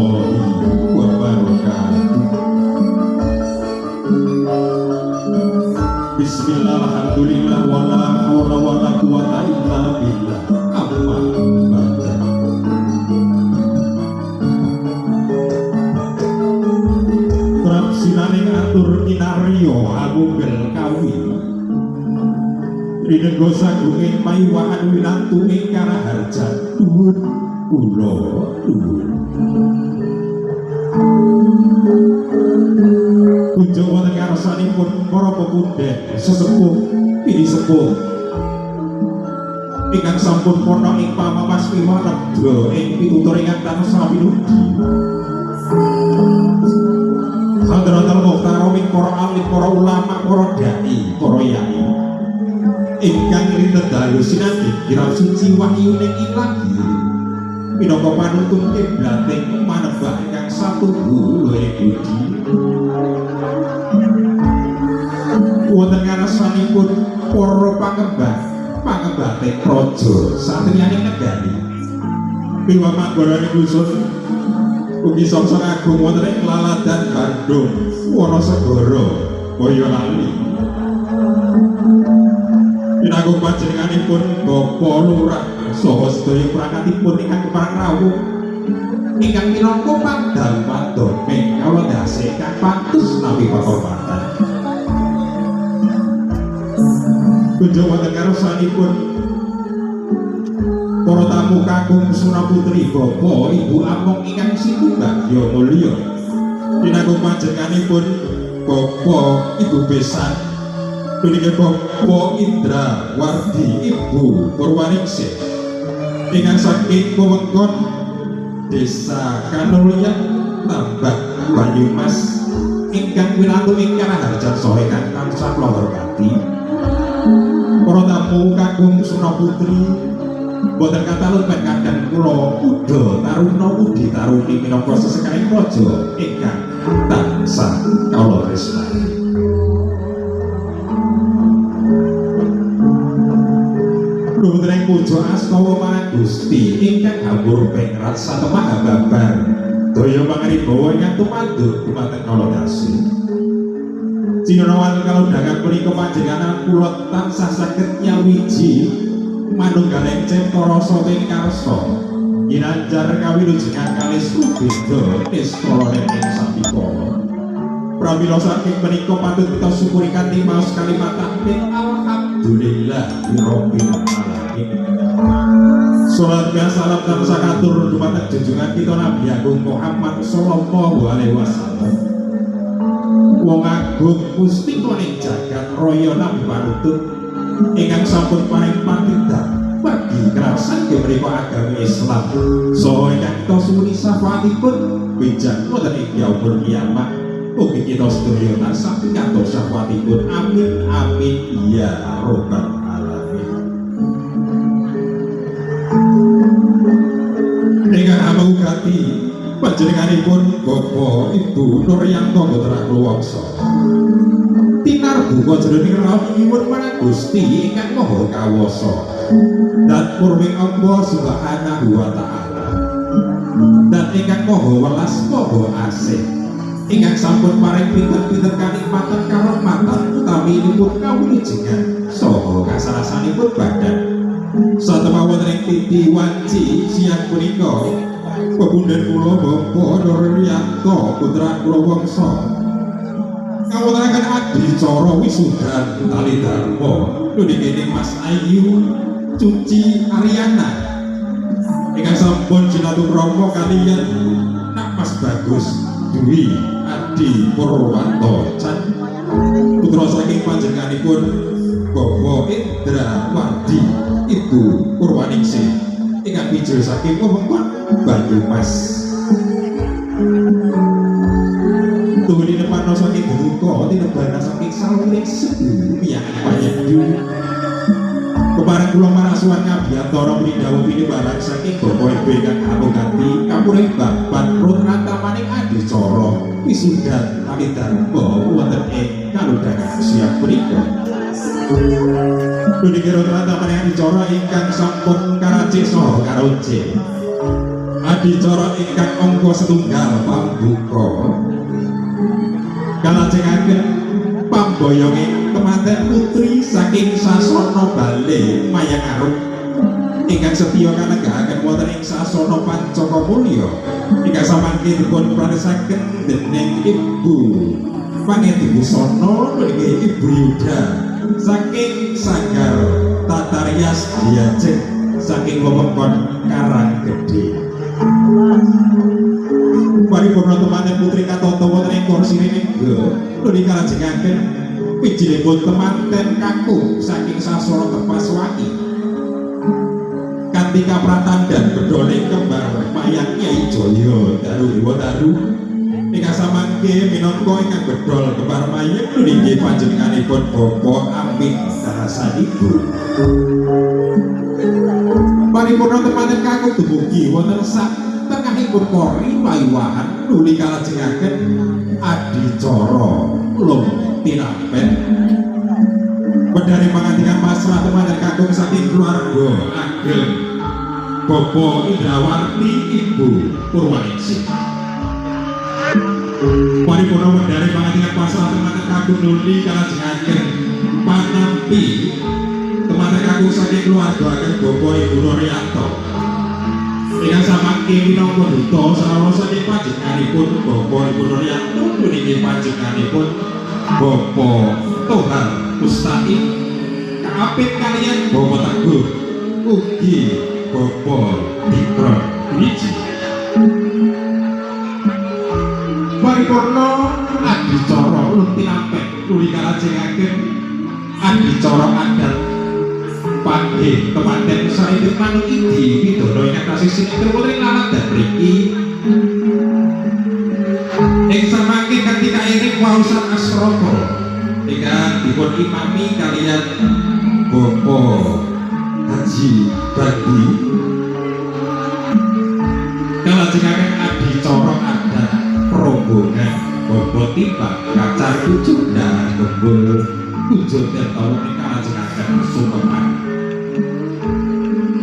warahmatullahi wabarakatuh. Bismillah, alhamdulillah, wala haula wala quwata illa billah. Amma ba'da. Trap sinaning atur kinarya amunggel kawi. Rinenggo sagunging maiwahan winantu ing karaharjan dhuwur kula dhuwur. Kunjung wonten ngarsanipun para pepundhen sesepuh pinisepuh ingkang sampun purna ing pamapas wiwaledha ing pitutur ingkang tansah pinudi. Hadratul Mukhtaromin para alim, para ulama, para dai, para yai ingkang rinten dalu sinadhi kirab suci wahyuning ilahi minangka panuntun kiblating manembah ingkang satuhu luhing budi. Wonten ngarsanipun para pangembah pangembating praja satriyaning negari miwah manggalaning dusun ugi samsung agung wonten ing Laladan Bandung Wonosegara Boyolali. Pinanggung panjenenganipun Bapak Lurah saha sedaya perangkatipun ingkang kepareng rawuh ingkang minangka padang-padhaming kawula ndase ingkang pantes nampi pakurmatan. Kunjung wonten ngarsanipun para tamu kakung suna putri bapak ibu among ingkang situbagya mulya. Pinanggung panjenenganipun Bapak Ibu Besan puniki Bapak Indra Wardi Ibu Purwaningsih ingkang saking wewengkon Desa Kanulyan Tambak Banyumas ingkang winantu ing karaharjan saha ingkang tansah kula hormati. Para tamu kakung suna putri boten kathah lupen kadang kula uda taruna udi taruni minangka sesekaning praja ingkang tansah kawula tresnani. Nuwun puja astawa marang Gusti ingkang hambur pengrat satemah babar daya pangribawa ingkang tumanduh dumateng kawula dasi. Cinanawan kalodhangan punika panjenengan kula tansah saged nyawiji manunggaling cipta rasa ing karsa ginanjar kawilujengan kalis rubeda niskala ing sambikala. Pramila saking menika patut kita syukuri kanthi maos kalimat tahmid alhamdulillahirabbil alamin. Salat lan salam tansah katur dumateng junjungan kita Nabi Agung Muhammad sallallahu alaihi wasallam. Wong agung mustika ing jagat raya nabi panutut ingkang sampun paring patidak bagi krasan menika agami Islam saha ingkang kita suwuni syafaatipun benjang wonten ing yaumul kiamah. Ugi kita sedaya tansah pikantuk syafaatipun. Amin amin ya robbal alamin. Ingkang amugati panjenenganipun Bapak Ibu Nuryanto Putra Kluwangsa tinarbuka jroning raos nyuwun marang Gusti ingkang Maha Kawasa dan purwing Allah Subhanahu wa taala dan ingkang Maha Welas Maha Asih ingkang sampun paring pinten-pinten kanikmatan karahmatan utaminipun kawulujengan saha kasarasanipun badan. Satemah wonten ing titi wanci siang punika pepundhen kula Bapak Nuryanto Putra Kluwangsa kawontenaken adicara wisudan tali dharma nuniki Mas Ayu Cuci Ariana ingkang sampun jinatu rama kaliyan Nak Mas Bagus Dwi Adi Purwanto Chan putra saking panjenenganipun Bapak Indra Wardi Ibu Purwaningsih ingkang mijil saking wewengkon Banyumas. Tuhun tinebana saking duka tinebana saking sawiring sedu miyang panyedu. Kepareng kula marasuwan ngabiyantara pindhawuh pinibaran saking Bapak Ibu ingkang amugati kapuring babat rutratamaning adicara wisudan tali dharma wonten ing kalodhangan siang punika. Puniki rutratamaning adicara ingkang sampun karacik saha karonce. Adicara ingkang angka setunggal pambuka kalajengaken pamboyonge temanten putri saking sasana bale Mayangarum ingkang setya kanenggahaken wonten ing sasana Pancaka Mulya ingkang samangke dipun pranesaken dening Ibu Pangedibusana nggih Ibu Yuda saking Sanggar Tatarias Diajeng saking wewengkon Karanggede. Paripurna temanten putri katata wonten ing kursi ringga nuli kalajengaken wijilipun temanten kakung saking sasana Tepas Wangi kanthi kapratandan bedhone kembar mayang Kyai Jaya Daru Dewa Daru ingkang samangke minangka ingkang bedhol kembar mayang nggih panjenenganipun Bapak Amin Darasanibu. Paripurna temanten kakung dumugi wonten sak tengahipun kori pawiwahan nuli kalajengaken adicara lum tinampen wedhari pangandikan pasrah temanten kakung saking keluarga ageng Bapak Indrawarti Ibu Purwaningsih. Paripurna wedhari pangandikan pasrah temanten kakung nuli kalajengaken panampi temanten kakung saking keluarga ageng Bapak Ibu Nuryanto ingkang samangke minangka duta sarana saking panjenenganipun Bapak Ibu Nuryanto niki panjenenganipun Bapak Tohar Mustain kaapit kaliyan Bapak Teguh ugi Bapak Dikron Wiji. Paripurna adicara luntinampen nuli kalajengaken adicara adat panggih temanten sarinipun manuk idi pidana ingkang tasih sinengker wonten ing laladan mriki ing samangke kanthi kairing waosan asrama ingkang dipun imami kaliyan Bapak Haji Bandi kalajengaken adicara adat rombongan bobot timbang kacar pucuk dan gembul kunjul tirta ing kalajengaken sumeman.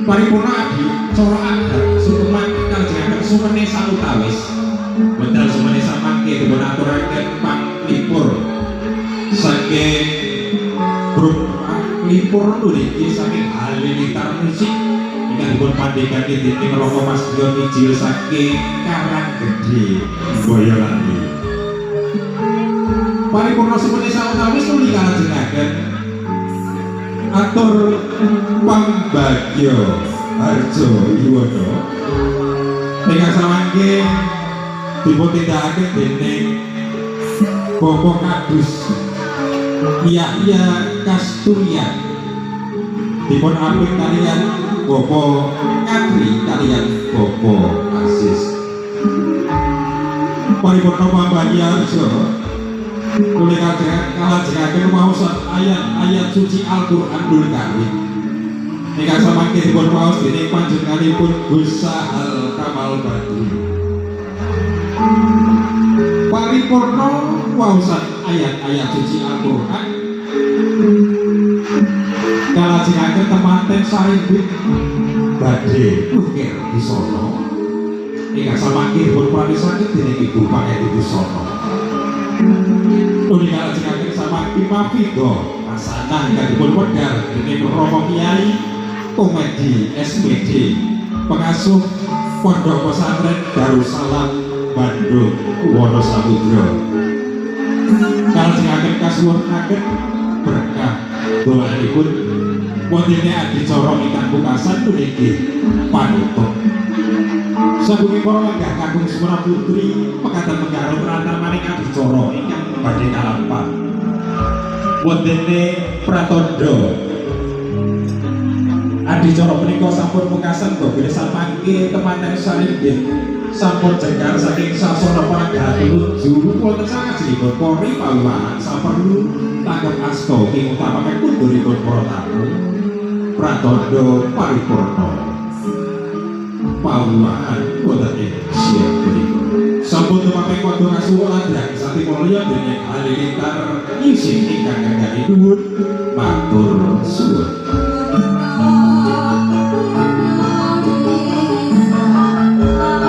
Paripurna adicara adat sumeman kalajengaken sumene sawetawis wekdal sumene samangke dipun aturaken panglipur saking grup panglipur niki saking Halilintar Musik ingkang dipun pandhegani dening Rama Mas Dion Wijil saking Karanggede Boyolali. Paripurna sumene sawetawis nuli kalajengaken atur pambagya harja yuwana ingkang samangke dipun tindakake dening Bapak Kadus Yahya Kasturian dipun apik kaliyan Bapak Kadri kaliyan Bapak Aziz. Paripurna pambagya harja nuli kalajengaken waosan ayat-ayat suci Al-Qur'anul Karim ingkang samangke dipun waos dening panjenenganipun Gus Sahal Kamal Badri. Paripurna waosan ayat-ayat suci Al-Qur'an kalajengaken temanten sarinipun badhe ukir busana ingkang samangke dipun pratisaken dening Ibu Pangedibusana. Nuli kalajengaken samangke mafido hasanah ingkang dipun wedhar dening Rama Kyai Komedi SPD pengasuh Pondok Pesantren Darussalam Bandung Wonosamudra. Kalajengaken kasuwunaken berkah doanipun wontene adicara ingkang pungkasan puniki panutup. Sagung para lenggah kakung semana putri pekaten menggaro pranamaning adicara ingkang badhe kalampah. Wontene pratandha adicara punika sampun pungkasan babila samangke temanten saringgih sampun jengkar saking sasana pananggahan tumuju wonten sangajengipun kori pawiwahan saperlu tanggep asta ing utamaken kunduripun para tamu pratandha paripurna pawiwahan wonten ing siang punika. Sampun tumapeng padha kasuwun landhang sati mulya dening Halilintar Music ingkang ngandhani nuwun matur suwun. Thank you.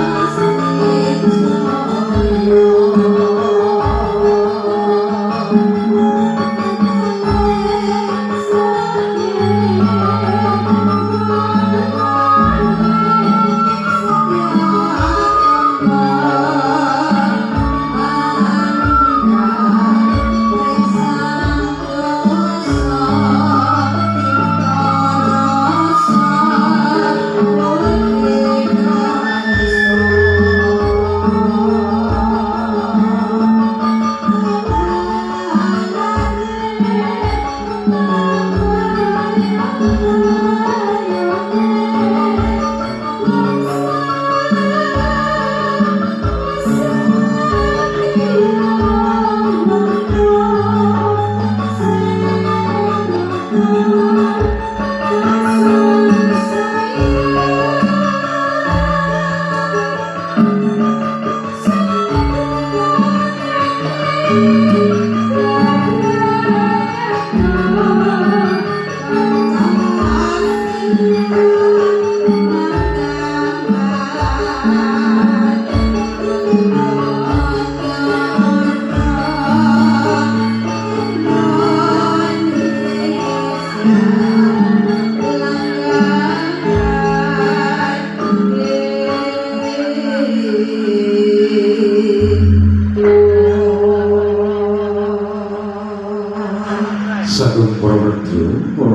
Sagung para wedya, para